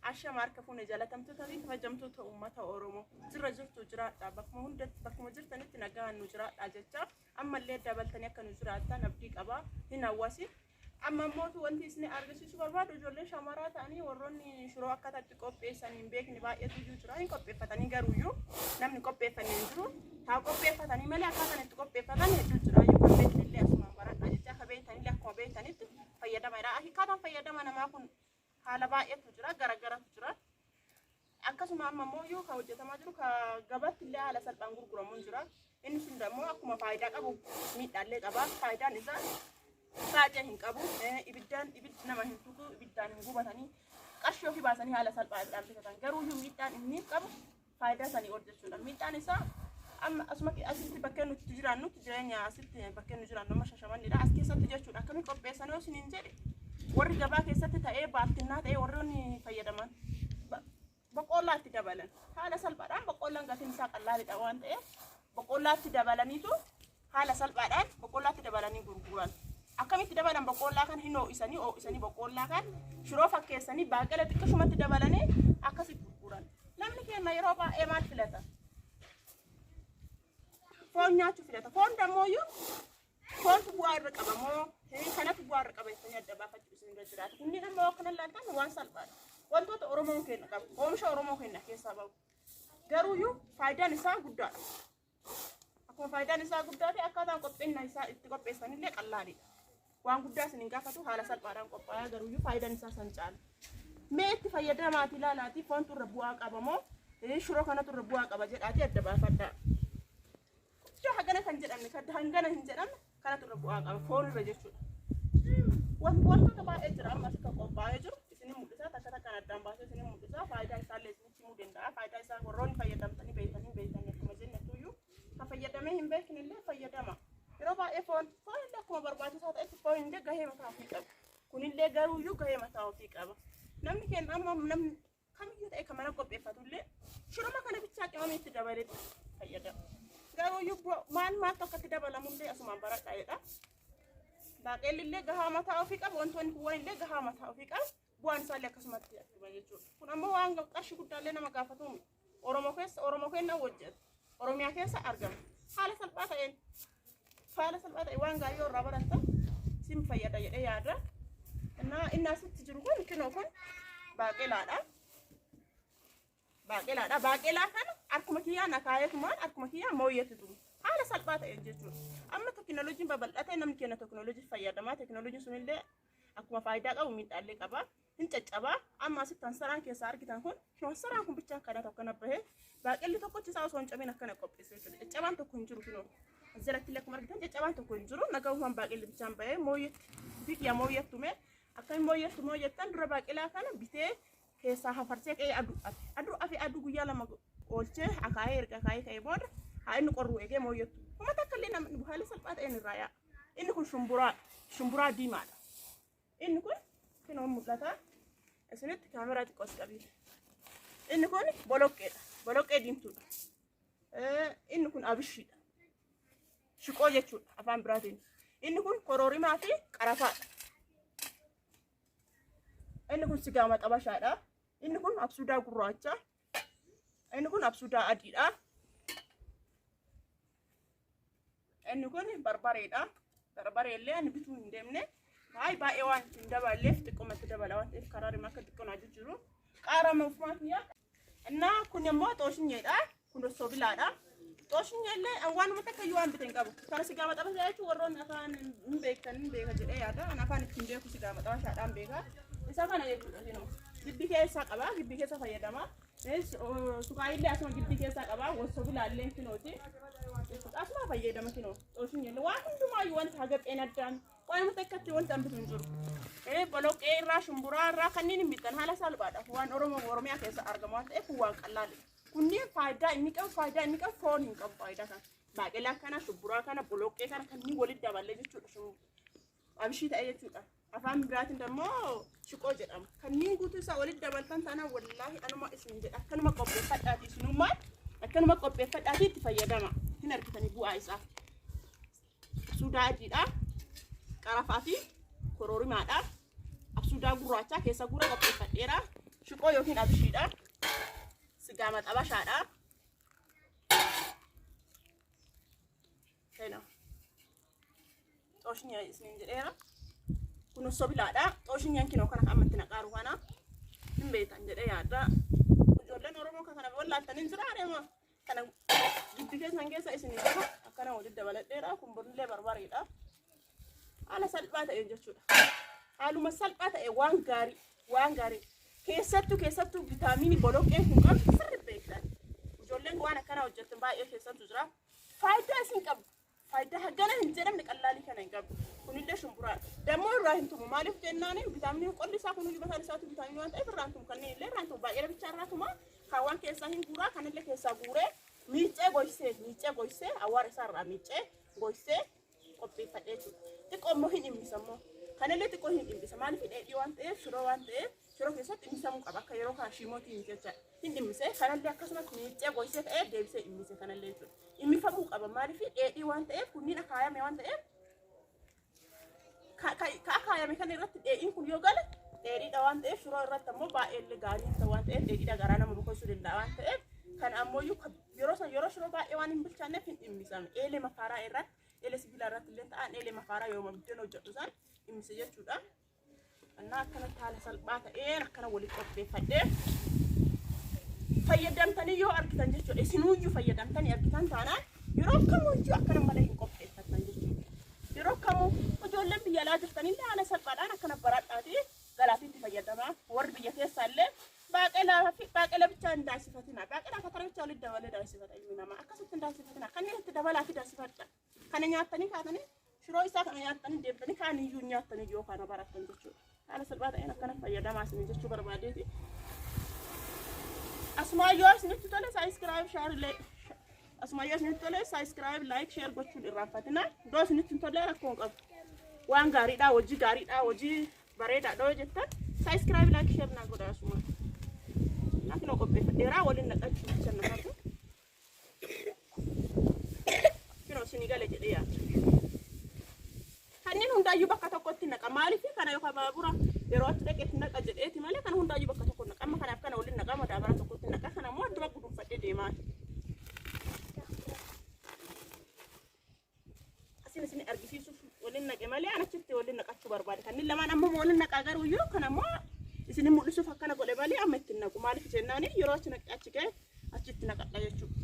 Ashama harka fuune jaalatamtoota fi kabajamtoota uummata Oromoo jirra jirtu jiraadha bakkuma hundatti bakkuma jirtanitti nagaan nu jiraadha jecha ammallee dabaltanii akka nu jiraattan abdii qaba hin hawwasi. Amma immoo wanti isin argisiisuu barbaadu ijoollee shamaraa ta'anii warroonni shiroo akkaataa itti qopheessan hin beekne baay'eetu iyyuu jira. Hin qopheeffatanii garuuyyuu namni qopheeffanne hin jiru. Haa qopheeffatanii malee akkaataan itti qopheeffatan hedduu jira. Iyyuu kan beekne illee asumaan baradhaa jecha akka beektanillee akkuma beektanitti fayyadama. Akkaataan fayyadama namaa kun haala baay'eetu jira, garagaratu jira. Akkasuma amma immoo iyyuu kan hojjetamaa jiru kan gabaatti illee haala salphaan gurguramu jira. Inni sun immoo akkuma faayidaa qabu miidhaallee qaba. Faayidaan isaa baay'ee hin qabu. Ibiddaan ibiddi nama hin tuqu, ibiddaan hin gubatanii qarshii ofii baasanii haala salphaadhaan bitatan. Garuu iyyuu miidhaan inni qabu faayidaa sanii ol jechuudha. Miidhaan isaa amma asuma asitti bakkee nuti jiraannutti jireenya asitti bakkee nu jiraannu amma Shashamannidha. As keessatti jechuudha akkamiin qopheessan yoo isiniin jedhe warri gabaa keessatti ta'ee baaftinnaa ta'ee warroonni fayyadaman boqqoollaatti dabalan. Haala salphaadhaan boqqoollaan gatiin isaa qallaalidha waan ta'eef boqqoollaatti dabalaniitu haala salphaadhaan boqqoollaatti dabalanii gurguran. Akkamitti dabalan boqqoollaa kan hin ho'isanii ho'isanii boqqoollaa kan shiroo fakkeessanii baaqela xiqqishumatti dabalanii akkasi gurguran. Namni keenya yeroo baay'ee maal filata? Foon nyaachuu filata. Foon dammoo foontu bu'aa irra qaba moo kanatu bu'aa irra qaba jettanii adda baafachuu isin irra jiraata. Kunniin amma akkana ilaaltan waan salphaadha. Wantoota Oromoon keenya qabu, oomisha Oromoo keenya keessaa bahu. Garuuyyuu faayidaan isaa guddaadha. Akkuma faayidaan isaa guddaa ta'e akkaataan qopheenya isaa itti qopheessanillee qallaalidha. Waan guddaa isin hin gaafatu, haala salphaadhaan qophaa'a, garuuyyuu faayidaan isaa san caala. Mee itti fayyadamaatii ilaalaatii foontu irra bu'aa qaba moo shiroo kanatu irra bu'aa qaba jedhaatii adda baafadhaa. Guddaa hagana kan jedhamne kan hangana hin jedhamne kanatu irra bu'aa qaba foon irra jechuudha. Wantoota baay'ee jira amma akka qophaa'ee jiru isinin mul'isa, takka takkaan addaan baasee isinin mul'isa, faayidaa isaallee isinitti himuu danda'a. Faayidaa isaa warroonni fayyadamtanii beektanii beektanii akkuma jennettuyyuu kan fayyadamee hin beekne illee fayyadama. Yeroo baay'ee foon foon illee akkuma barbaachisaa ta'etti foon illee gahee mataa ofii qaba. Kunillee garuuyyuu gahee mataa ofii qaba. Namni keenya amma namni kamiyyuu ta'e kan mana qopheeffatu illee shiruma kana bichaa qimamii itti dabalee fayyadama. Garuuyyuu maal maaltu akka itti dabalamullee asumaan baradhaa jedha. Baaqelli illee gahaa mataa ofii qaba, wantoonni kuuwwan illee gahaa mataa ofii qaba. Bu'aan isaallee akkasumatti argama jechuudha. Kun ammoo waan qarshii guddaallee nama gaafatu miti. Oromoo keessa Oromoo keenya hojjeta. Oromiyaa keessa argama. Haala salphaa ta'een haala salphaa ta'e waan gaarii yoo irraa barattan sin fayyada jedhee yaada. Innaa inni asitti jiru kun kinoo kun baaqelaadha. Baaqelaadha. Baaqelaa kana harkuma kiyyaan akaayetumaan harkuma kiyyaan mooyyetti tumu. Haala salphaa ta'een jechuudha. Amma tekinooloojiin babal'atee namni keenya tekinooloojii fayyadamaa. Tekinooloojiin sunillee akkuma faayidaa qabu miidhaallee qaba. Hin caccabaa. Amma asitti hansaraan keessaa argitan kun hansaraan kun bichaan kana tokko kana bahee baaqelli tokkochi isaa osoo hin cabin akkana qopheesse jechuudha. Caccabaan tokko hin jiru kinoo. As jalatti illee akkuma argitan caccabaan tokko hin jiru. Nagahumaan baaqelli bichaan bahee mooyyetti. Biqiya mooyyettume. Akkamiin mooyyettu mooyyettan dura baaqelaa kana bitee keessaa hafarsee qe'ee aduu afe. Aduu afe aduu guyyaa 2 oolchee akaayee erga akaayee ka'ee booda haa inni qorruu eegee mooyyattu. Kuma takka illee namni haala salphaa ta'een irraa yaa'a. Inni kun shumburaa shumburaa diimaadha. Inni kun kinoo mul'ata. Isinitti kaameraa xiqqoo as qabii. Inni kun boloqqeedha. Boloqqee diimtuudha. Inni kun abishiidha. Shiqoo jechuudha afaan biraatiin. Inni kun kororimaa fi qarafaadha. Inni kun sigaa maxabashaadha. Inni kun absuudaa gurraacha. Inni kun absuudaa adiidha. Inni kun barbareedha. Barbaree illee ani bituu hin deemne. Baay'ee baay'ee waan ittiin daballeef xiqqoomatti dabala waan ta'eef karaa dhimma akka xiqqoo naa jijjiiru. Qaarama ofumaa kiyyaa. Innaa kun immoo xooshinyeedha. Kun ossobilaadha. Xooshinyee illee waanuma takka iyyuu waan bite hin qabu. Kana sigaa maxxansaa jechuun warroonni afaan hin beektan hin beeka jedhee yaada. Ani afaan ittiin beeku sigaa maxxansaadhaan beeka. Isa kana jechuudha kinoo. Gibbii keessaa qaba. Gibbii keessa fayyadama. Sukaayillee asuma gibbii keessaa qaba. Ossobilaa illee kinooti. Asuma fayyadama kinoo. Xooshinyee illee waan hundumaayyuu wanta haga xeenaddaan waanuma takkatti wanta an bitu hin jiru. Boloqqee irraa, shumburaa irraa kanneen hin bittan haala salphaadha. Waan Oromoo Oromiyaa keessa argamu waan ta'eef kun waan qallaalidha. Kunneen faayidaa inni qabu faayidaa inni qabu foon hin qabu faayidaa kana. Baaqelaa kana, shumburaa kana, boloqqee kana kanneen walitti daballee jechuudha. Abishii ta'e jechuudha. Afaan biraatiin immoo shiqoo jedhama. Kanneen guutuu isaa walitti dabaltan taanaan wallaahi anuma isin jedha akkanuma qopheeffadhaati isinummaan akkanuma qopheeffadhaati itti fayyadama. Hin argitanii bu'aa isaa. Absuudaa adiidha. Qarafaa fi kororimaadha. Absuudaa gurraachaa keessa gura qopheeffadheera. Shiqoo yookiin abishiidha. Sigaa maxabashaadha. Kena. Xooshinyaa isiniin jedheera. Kun sobilaadha. Xooshinyaan kinoo kana ammatti naqaaru kana hin beektan jedhee yaadda. Ijoolleen Oromoo kan kana wallaaltan hin jira adeema. Kana giddu keessan keessa isin gaha akkana walitti dabaladheera. Kun bunillee barbareedha. Haala salphaa ta'een jechuudha. Haaluma salphaa ta'e waan gaarii waan gaarii keessattuu keessattuu vitaaminii boloqqeen kun qabdu sirri beektan. Ijoolleen waan akkanaa hojjettan baay'ee keessattuu jira. Faayidaa isin qabdu. Faayidaa hagana hin jedhamne qallaalii kana hin qabu. Kunillee shumburaadha. Dammoo irraa hin tumu. Maaliif jennaan vitaaminii qolli isaa kunuyyuu mataan isaatu vitaaminii waan ta'eef irraa hin tumu. Kanneen illee irraa hin tumu. Baay'ee bichaa irraa tuma. Kaawwan keessaa hin guuraa. Kanillee keessaa guuree miicee goysee miicee goysee awwaara isaa irraa miicee goysee qopheeffadhee jechuudha. Xiqqoo immoo hin dhimmisa immoo. Kanallee xiqqoo hin dhimmisa. Maaliif dheedhii waan ta'eef shiroo waan ta'eef shiroo keessatti dhimmisamuu qaba. Akka yeroo kaan shiimootii miti jechaadha. Hin dhimmise. Kanallee akkasumas miicee goysee ka'ee deebisee dhimmise kanallee jechuudha. Dhimmifamuu qaba. Maaliif dheedhii waan ta'eef kunniin akaayame waan ta'eef ka akaayame kana irratti dheedhiin kun yoo gale dheedhiidha waan ta'eef shiroo irratti ammoo baay'ee illee gaarii hin ta'u waan ta'eef dheedhiidha garaa nama boqochuu danda'a waan ta'eef kan ammoo yeroo san yeroo shiroo baay'ee waan hin bilchaanneef hin dhimmisame. Eelee mafaaraa irratti eelee sibiilaa irratti illee ta'an eelee mafaaraa yeroo biddeen hojjedhu san dhimmise jechuudha. Annaa akkanatti haala salphaa ta'een akkana walitti qopheeffadhee fayyadamtanii yoo argitan jechuudha. Isinuyyuu fayyadamtanii argitan taanaan yeroo kamuyyuu akkana malee hin qopheeffattan jechuudha. Yeroo kamuu ijoolleen biyya alaa jirtanillee haala salphaadhaan akkana baradhaati galaafiitti fayyadamaa. Warri biyya keessaa illee baaqelaa fi baaqela bichaa hin daasifatina. Baaqelaa fatara bichaa walitti dabalee daasifata ilmi namaa. Akkasitti hin daasifatina. Kanneen itti dabalaa fi daasifadha. Kana nyaattanii kaatanii shiroo isaa kana nyaattanii deebitanii kaan iyyuu nyaattanii yoo kana barattan jechuudha. Haala salphaa ta'een akkana fayyadamaa isin jechuu barbaadeeti. Asumaa yoo isinitti tole subscribe share illee asumaa yoo isinitti tole subscribe like share gochuun irraanfatina. Iddoo isinitti hin tolle rakkoo hin qabu. Waan gaariidha hojii gaariidha hojii bareedaadha yoo jettan subscribe like share naa godha asuma. Laakiin qopheeffadheeraa waliin naqachuu jecha namaatu. Kinoo isinii gale jedhee yaada. Kanneen hundaayyuu bakka tokkotti naqa. Maaliif kana yookaan baabura yeroo achi dhaqeetti naqa jedheeti malee kana hundaayyuu bakka tokko naqa. Amma kanaaf kana waliin naqa madaabara tokkotti naqa. Kana immoo adduma gudunfadhee deemaa. Asin isin argisiisuuf waliin naqe malee an achitti waliin naqachuu barbaade. Kanneen lamaan amma waliin naqaa garuu iyyuu kana immoo isin mul'isuuf akkana godhe malee amma ittiin naqu. Maaliif jennaan yeroo achi naqe achi ga'e achitti naqadha jechuudha.